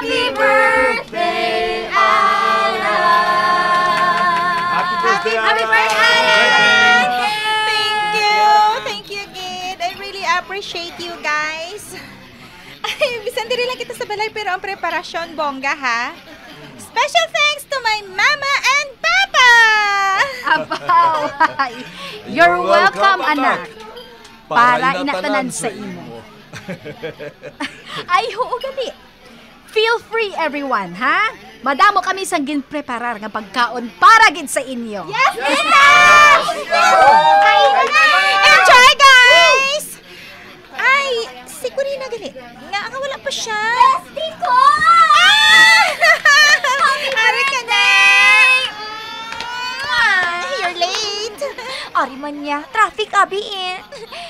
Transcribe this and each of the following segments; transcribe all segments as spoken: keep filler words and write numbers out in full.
Happy birthday, Alan! Happy birthday, Happy birthday, Alan! Alan! Thank you! Thank you, Gid. I really appreciate you guys. Ay, bisan diri lang kita sa balay, pero ang preparasyon, bongga, ha? Special thanks to my mama and papa! Abaw! You're welcome, anak. Para ina tanan sa imo. Ay, oo, gali. Feel free, everyone, ha? Madamo kami sang ginpreparar nga pagkaon para gid sa inyo. Yes, yes! Enjoy, guys! Ay, si Corina gali. Nga nga wala pa siya. Yes, Tito! Ah! Ari ka na! Ay, you're late. Ari man niya. Traffic, abi, eh.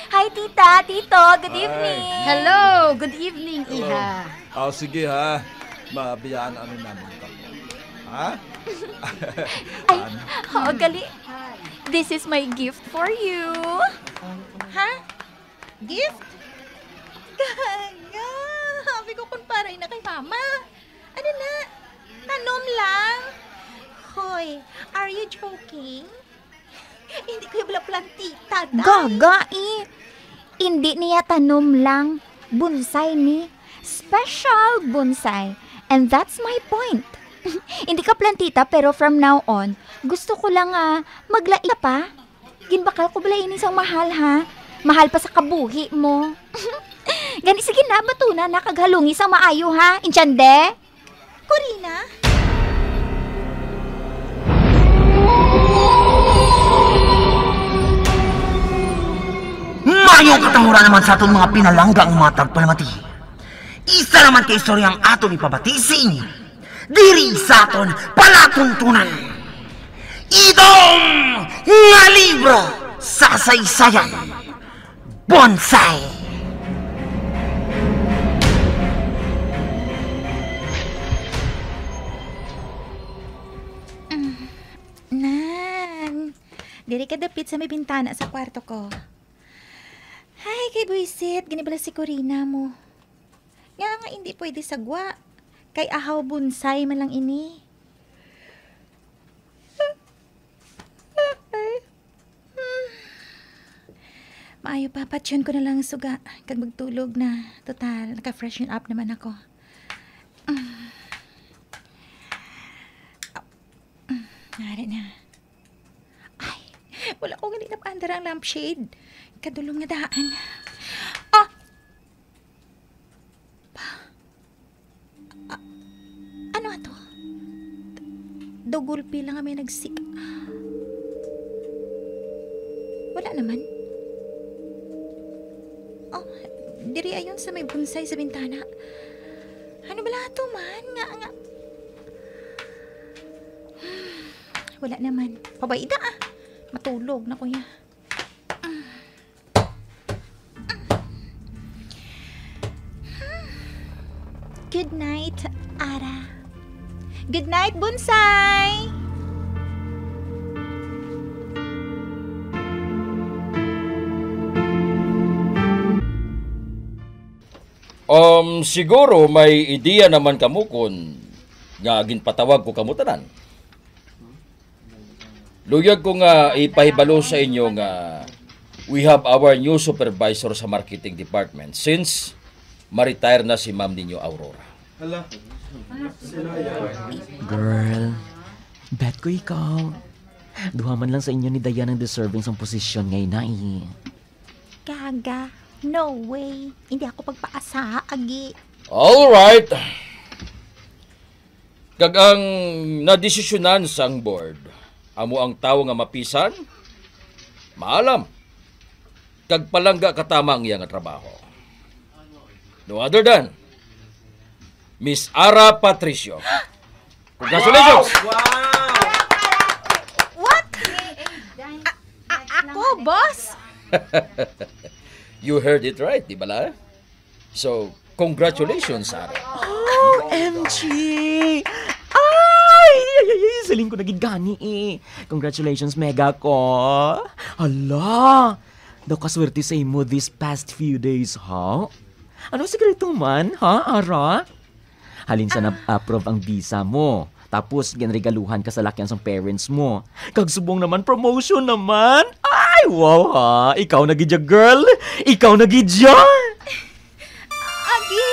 Hi, Tita, Tito. Good evening. Hello. Good evening, iha. Ah, sige ha. Mabiyaan ano naman ka. Ha? Ay, oo, gali. This is my gift for you. Ha? Gift? Gaga! Sabi ko kung para na kay mama. Ano na? Tanom lang? Hoy, are you joking? Hindi ko yung plantita, day. Gaga eh. Hindi niya tanom lang. Bonsai ni. Special bonsai. And that's my point. Hindi ka plantita, pero from now on, gusto ko lang ah, maglait pa. Ginbakal ko bala ini sang mahal, ha? Mahal pa sa kabuhi mo. Gani, sige na, batuna na kag halungi sang maayo, ha? Intiende? Corina? Maayong katapos naman sa aton mga pinalangga nga mga tagpalamati. Isa naman ka istorya ang aton ipabati sa inyo diri sa aton palatuntunan. Idom nga libro sa kasaysayan. Bonsai. Mm. Nan, diri ka dapit sa may bintana sa kwarto ko. Ay, kay buisit, gani bala si Corina mo. Nga nga hindi pwede sa gwa, kay ahaw bonsai man lang ini. Maayo pa, patyon ko na lang suga kag magtulog na. Total, naka-freshen up naman ako. Nari na. Ay, wala ko gali napaandar ang lampshade. Kadulom nga daan. Ah! Ah, ano ato? Daw gulpi lang nga may nagsik. Wala naman. Oh, diri ayon sa may bonsai sa bintana. Ano bala ato man? Nga, nga. Wala naman. Pabayda ah. Matulog na ko ya. Good night, Ara. Good night, Bonsai! Um, siguro may ideya naman kamo kon nga ginpatawag ko kamo tanan. Luyag ko nga ipahibalo sa inyo nga we have our new supervisor sa marketing department since ma-retire na si Ma'am ninyo, Aurora. Hala. Girl, bet ko ikaw. Duha man lang sa inyo ni Dayan ang deserving sang posisyon nga ina, eh. Gaga, no way. Hindi ako pagpaasa, agi. All right. Kag ang nadesisyonan sang board, amo ang tawo nga mapisan, maalam, kag palangga katama ang iya nga trabaho. No other than Miss Ara Patricio. Congratulations! Wow! What? A-, a-, ako, boss? You heard it right, di ba la? So, congratulations, Ara. O M G! Ay, ay, ay, ay, siling ko na gid gani eh. Congratulations, Mega ko. Hala, daw kaswerte sa imo this past few days, ha? Ano sikreto man, ha, Ara? Halin sa Ah. na-approve ang visa mo. Tapos, ginregaluhan ka sa lakyan sang parents mo. Kag subong naman, promotion naman. Ay, wow ha! Ikaw na gid ya, girl! Ikaw na gid ya! Agi!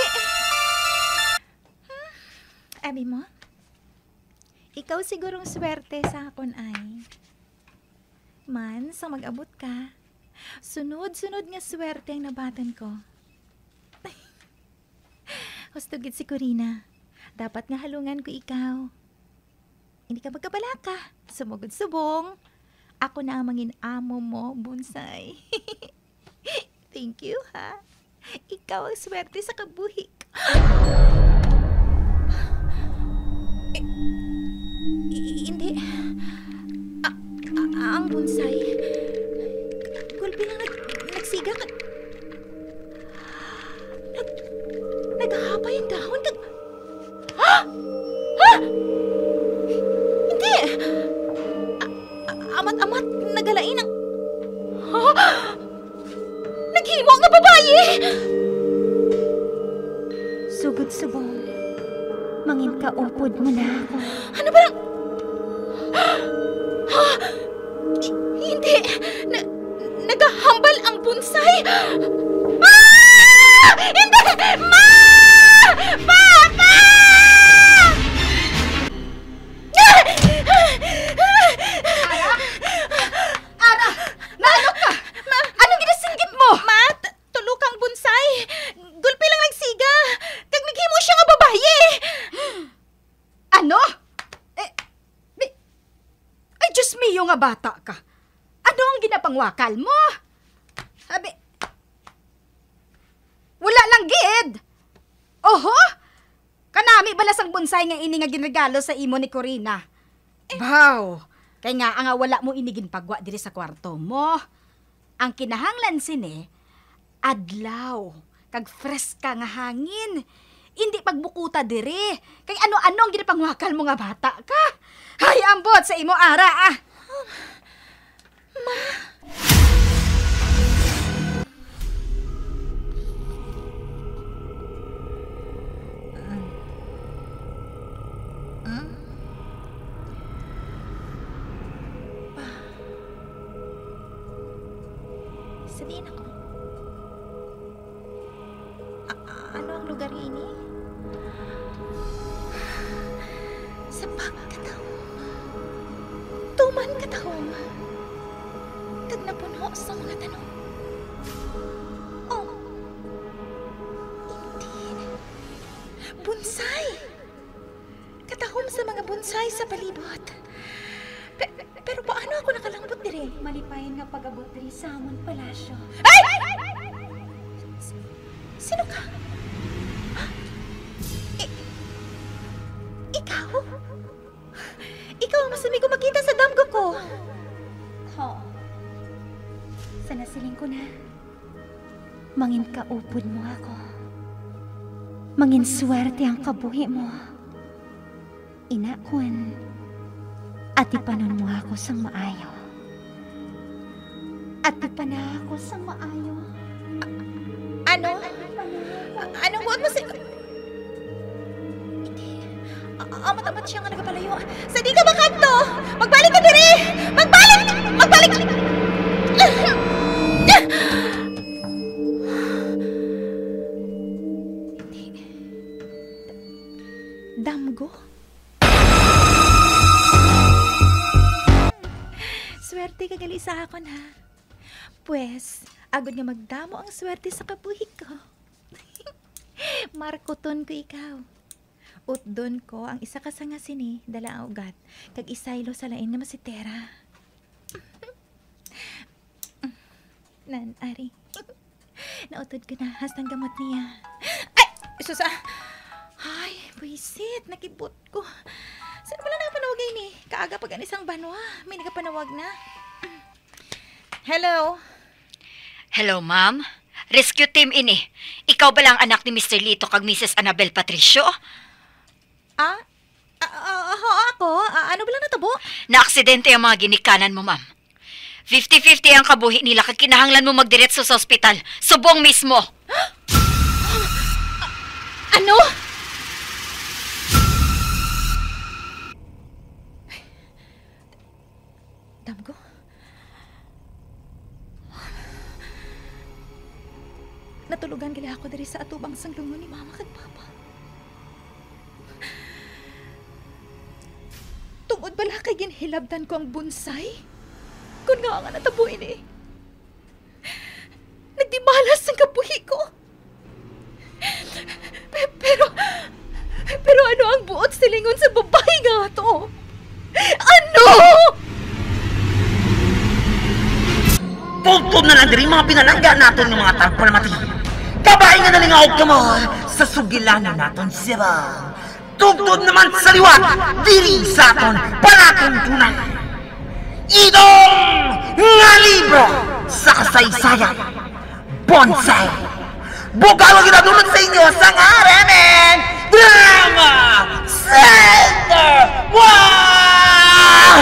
Hmm, abi mo? Ikaw sigurong swerte sa akon ay. Man, sa mag-abot ka, sunod-sunod nga swerte ang nabaton ko. Husto gid si Corina. Dapat nga halungan ko ikaw. Hindi ka magkabalaka. Sumugod subong. Ako na ang mangin amo mo, Bonsai. Thank you, ha. Ikaw ang swerte sa kabuhi ko. Eh, i-, i-, hindi. A-, a-, ang bonsai. Gulpi lang nag-, nagsiga ka. Nag-, naghahapay ang dahon kag, ha? Ha? Hindi! A-, a-, amat-amat, nagalain ang, ha? Naghimo nga babayi! Sugod subong, mangin kaupod mo na ako. Ano ba ang, ha? Hindi! Na-, nagahambal ang bonsai! Ah! Hindi! Ma! Papa! Ara! Ara! Naano ka? Ma! Anong ginasinggit mo? Ma! T-, tulo kang bonsai! Gulpi lang nagsiga! Kag naghimo siya nga babayi! Ano? Eh, bi-, ay, Diyos mio nga bata ka. Ano ang ginapangwakal mo? Abi, wala lang gid. Oho? Kanami bala sang bonsai nga ini nga ginregalo sa imo ni Corina? Eh. Baw, kay nga nga wala mo ini ginpagwa diri sa kwarto mo. Ang kinahanglan sini, adlaw, kag freska nga hangin. Indi pagbukuta diri, kay ano-ano ang ginapangwakal mo nga bata ka. Ay, ambot sa imo, Ara, ah. Ma! Hmm? Pa. Sa diin ako? A-, a-, ano ang lugar nga ini? Sa pagkatawo. Tuman katahom. Kag napuno sa mga tanom. Oh. Indeed. Bonsai! Katahom sa mga bonsai sa palibot. Pe-, pero paano ako nakalambot diri? Malipayon nga pag-abot diri sa amon palasyo. Ay! S-, sino ka? I-, ikaw? Ikaw ang mas amigo makita sa damgo ko. Ho. Sa nasiling ko na, mangin kaupod mo ako. Mangin swerte ang kabuhi mo. Ina kon, atipanon mo ako sang maayo. Atipan na ako sang maayo. A-, ano? Atipan na ako. A-, anong buot mo si-, hindi. A-, amat-amat siya nga nagapalayo. Sa di ka makadto! Magbalik ka diri! Magbalik! Magbalik! Hindi. Damgo? Swerte ka gali sa akon, ha? Pwes, agod nga magdamo ang swerte sa kabuhi ko, markuton ko ikaw. Utdon ko ang isa ka sanga sini, dala ang ugat, kag isaylo sa lain nga masitera. Nan, ari. Nautod ko na, hastang gamot niya. Ay! Sus, ah! Ay, buisit, nakibot ko. Sino ba lang nakapanawag ini? Kaaga pa gani sang banwa, may nagapanawag na. Hello? Hello, ma'am. Rescue team ini. Ikaw bala ang anak ni Mister Lito kag Missus Annabel Patricio? Ah? Ah, ah, ah, ako? Ah, ano bala natabo? Naaksidente ang mga ginikanan mo, ma'am. Fifty fifty ang kabuhi nila kag kinahanglan mo magdiretso sa ospital. Subong mismo. Ano? Natulogan gali ako diri sa atubang sang lungon ni Mama kag Papa. Tungod bala kay ginhilabtan ko ang bonsai? Kon ngaa nga natabo ini? Nagdimalas ang kabuhi ko. Pe-, pero, pero ano ang buot silingon sa babayi nga ato? Ano? Tubtob na lang diri mga pinalangga naton nga mga tagpalamati. Kabay nga nalingaw kamo sa sugilanon naton, Cebu. Tubtob naman sa liwat diri sa aton palatuntunan. Idong nga libro sa kasaysayan. Bonsai. Bukaw ang ginadulot sa inyo sang R M N Drama Center! Wow!